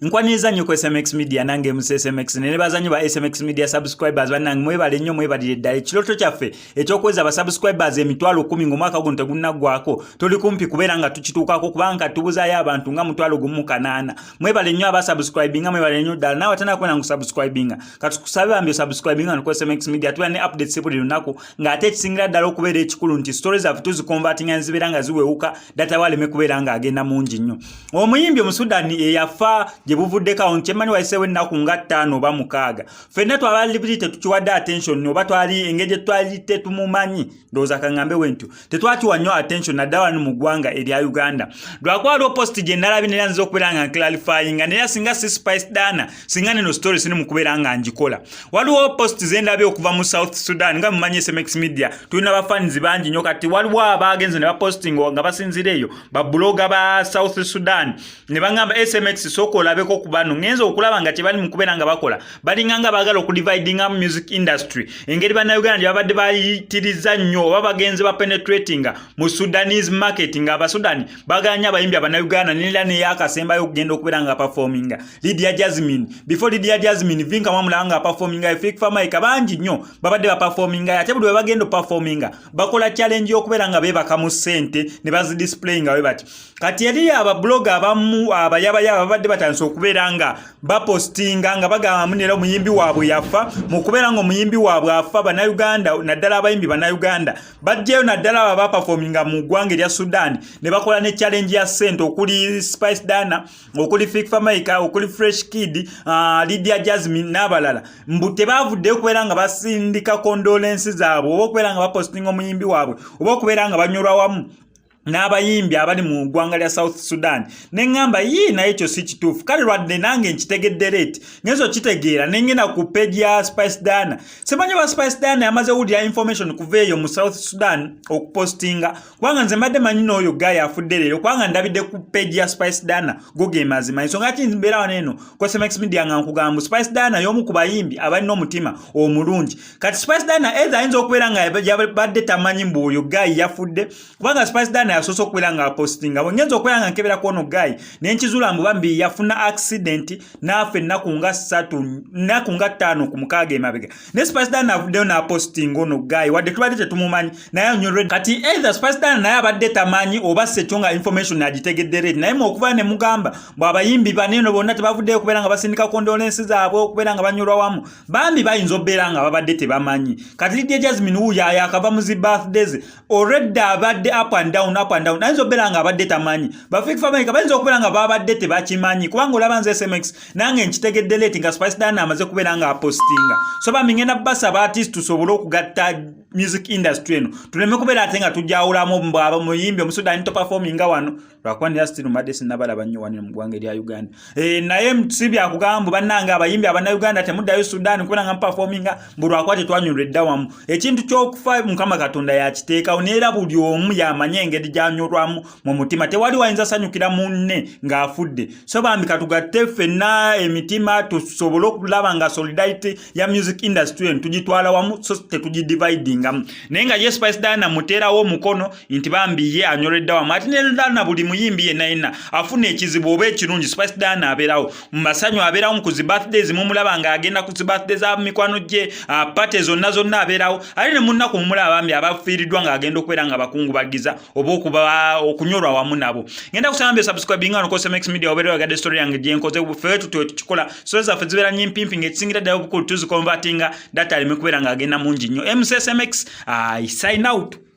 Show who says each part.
Speaker 1: Nkwaniriza nnyo ku SMX Media, nange MC SMX, ne nebaza nnyo ba SMX Media subscribers bannange. Mwebale nnyo, mwebalire ddala. Ekirooto kyaffe ekyokuweza ba subscribers 100,000 ng'omwaka guno tegunnaggwako, tuli kumpi kubeera nga tukituukako, kubanga tubuzaayo abantu nga 1800. Mwebale nnyo abasubscribinga, mwebale nnyo ddala. Naawe atanakwena nkusubscribinga, katukusabe bambi osubscribinga ku SMX Media. Tubeera ne updates buli lunaku, ng'ate ekisingira ddala okubeera ekikulu nti stories zaffe tuziconvertinga nzibeera nga ziwewuka, data waleme kubeera ng'agenda mungi nnyo. Omuyimbi Omusudani eyafa gye buvuddeko awo, kyemmanyi wayiseewo ennaku nga 5 oba 6, ffenna twabali tetukiwadde attention, oba twali engeri gye twali tetumumanyi, ndowooza kaŋŋambe we ntyo, tetwakiwa nnyo attention, naddala wano mu ggwanga erya Uganda. Lwakuba waliwo post gye nalabye, nera nziza okubeera nga nclarifyinga, naye singa si Spice Diana, singa neno story sini mu kubeera nga ngikola. Waliwo post ze ndabye okuva mu South Sudan. Nga mumanyi, SMX Media tulina bafanizi bangi nnyo. Kati waliwo abagenze ne baposting nga basinzira eyo, bablogger ba South Sudan, ne baŋŋamba, "SMX, sooka olabeko ku bano." Ngenza okulaba nga kyebali mu kubeera nga bakola, balinga nga baagala okudividinga mu music industry, engeri Bannayuganda gye babadde bayitiriza nnyo oba bagenze bapenetratinga mu Sudanese market, nga Abasudani baganya abayimbi Abannayuganda. Nera neyakasembayo okugenda okubeera nga performinga Lydia Jasmine. Before Lydia Jasmine, Vinka mwamulaba nga performinga, Fik Fameica, bangi nnyo babadde baperforminga. Ate buli we bagenda operforminga, bakola challenge y'okubeera nga beebaka mu ssente ne bazidisplayinga we bati. Kati eri abablogger abamu abayabayaba babadde batandise okubeera nga bapostinga nga bagamba munera omuyimbi waabwe yafa. Mu kubeera nga omuyimbi waabwe afa, Bannayuganda, naddala abayimbi Bannayuganda, bajjayo, naddala abo abaperforminga mu ggwanga erya Sudan, ne bakola ne challenge ya ssente, okuli Spice Diana, okuli Fik Fameica, okuli Fresh Kid, Lydia Jasmine n'abalala, mbu tebavuddeyo okubeera nga basindika condolence zaabwe, oba okubeera nga bapostinga omuyimbi waabwe, oba okubeera nga banyolwa wamu n'abayimbi abali mu ggwanga lya South Sudan. Ne ŋŋamba, yii, naye ekyo si kituufu. Kale lwadde nange nkitegedde late, ngenza okitegeera ne ngenda ku page ya Spice Diana. Simanyi ba Spice Diana yamaze wulira information kuva eyo mu South Sudan okupostinga, kubanga nze mbadde manyi n'oyo guy afudde leero, kubanga ndabidde ku page ya Spice Diana. Go ge mazima. Ensonga ki mbeera wano eno ku SMX Media nga nkugamba, Spice Diana y'omu ku bayimbi abalina omutima omulungi. Kati Spice Diana either ayinza okubeera nga yabadde tamanyi mbu oyo guy yafudde, kubanga Spice Diana yasoose okubeera nga apostinga. Bwe ngenza okubeera nga nkebera ku ono guy, ne nkizuula mbu bambi yafuna accident n'afa ennaku nga 3, nnaku nga 5 ku 6 emabega, ne Spice Diana avuddeyo n'apostinga ono guy, wadde tubadde tetumumanyi, naye anyolwe. Kati either Spice Diana naye abadde tamanyi, oba sekyo nga information agitegedde late. Naye mu okuva ne mugamba bwe abayimbi baneno bonna tebavuddeyo okubeera nga basindika condolence zaabwe, okubeera nga banyolwa wamu, bambi bayinza okubeera nga babadde tebamanyi. Kati Lydia Jasmine wuuyo ayakava mu zi birthdays already, abadde up and down, up and down, ayinza okubeera nga abadde tamanyi. Ba Fik Fameica bayinza okubeera nga babadde tebakimanyi, kubanga olaba nze SMX nange nkitegedde late nga Spice Diana amaze kubeera nga apostinga. So bambi, ngenda basaba artist tusobole okugatta music industry eno, tuleme kubeera ate nga tujawulamu mbwaba muyimbi Omusudani toperforminga wano, lwakuba nira still mbadde sinnabalaba nnyo wano mu ggwanga erya Uganda. Naye si byakugamba, bannange abayimbi Abannayuganda, temuddayo Sudan kubeera nga muperforminga mbu lwakuba tetwanyulwa edda wamu. Ekintu ky'okufa Mukama Katonda yakiteekawo, neera buli omu yamanye engeri gyanyolwamu mu mutima. Tewali wayinza sanyukira munne ng'afudde. So bambi, katugatte ffenna emitima tusobole okulaba nga solidarity ya music industry eno tugitwala wamu, so tetugidividingamu. Naye nga ye Spice Diana muteerawo omukono nti bambi ye anyoledde wamu. Ate ne buli muyimbi yenna yenna afuna ekizibu oba ekirungi, Spice Diana abeerawo mu masanyu, abeerawo ku zi birthdays, mumulaba ng'agenda ku zi birthday za mikwano gye, party zonna zonna abeerawo. Ate ne munnaku mumulaba bambi abafiiriddwa ng'agenda okubeera nga bakungubagiza oba okuba okunyolwa wamu nabo. Ngenda kusaba mbe subscribing wano ku SMX Media, obeera oyagadde story yange gyenkoze. Ffe tutyo tukikola, story zaffe zibeera nyimpimpi, ng'ekisingira ddala obukulu tuziconvertinga, data aleme kubeera ng'agenda mungi nnyo. MCSMX, I sign out.